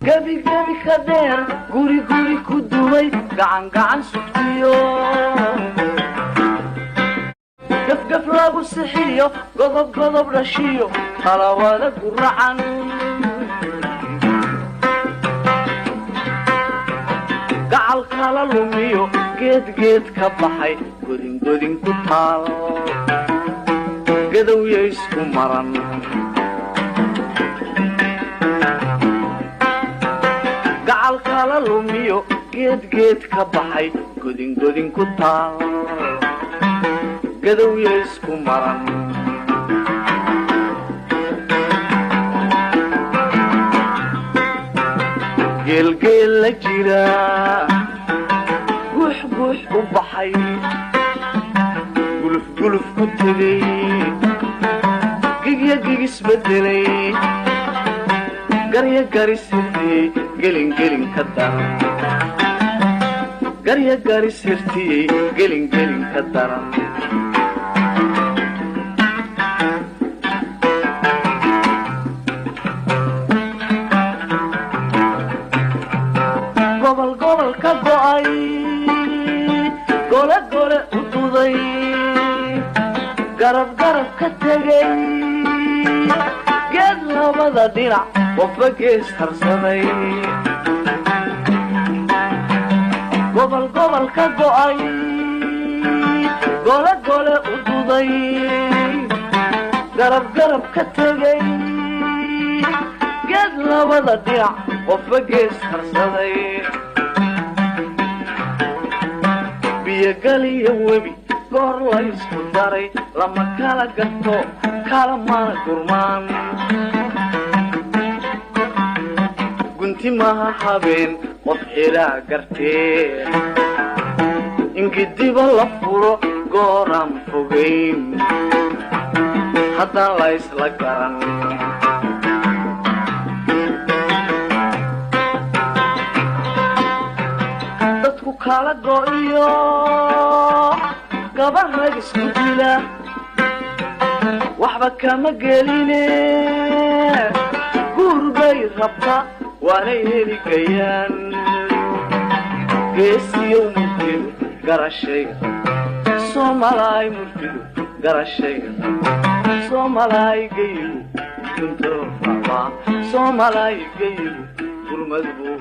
Gebigebi ka dheer, guri guri ku dumay, gacan gacan sugtiyo, gafgaf lagu sixiyo, godob godob dhashiyo, talawada guracan. Gacal kala lumiyo, geedgeed ka baxay, godingodin ku taal, gadowya isku maran. Gacal kala lumiyo, geedgeed ka baxay, godingodin ku taal, gadowya isku maran. Geelgeel la jira, guux guux u baxay, gulufguluf ku tegay, gigya gigisbedelay, garya garisirtiyey, gelingelin ka daran. Garya garisirtiyey, gelingelin ka daran. Gobol gobol ka go'ay, gole gole u duday, garab garab ka tegay, geed labada dhinac qofba gees harsaday. Gobol gobol ka go'ay, gole gole u duday, garab garab ka tegay, geed labada dhinac qofba gees harsaday. Biyogaliyo webi goor laysku daray, lama kala gato, kala mana gurmaan. Gunti maha habeen qof xilaa gartee, ingidiba la furo gooraan fogayn, haddaan laysla garan. Dadku kala go'iyo, gabar rag isku dila, waxba kama geline, guur bay rabta waanay heligayaan. Geesiyow murtidu garashayga, soomalaay murtidu garashayga, soomalaay gayigu guntoo rabaa, soomalaay gayigu gurmad buu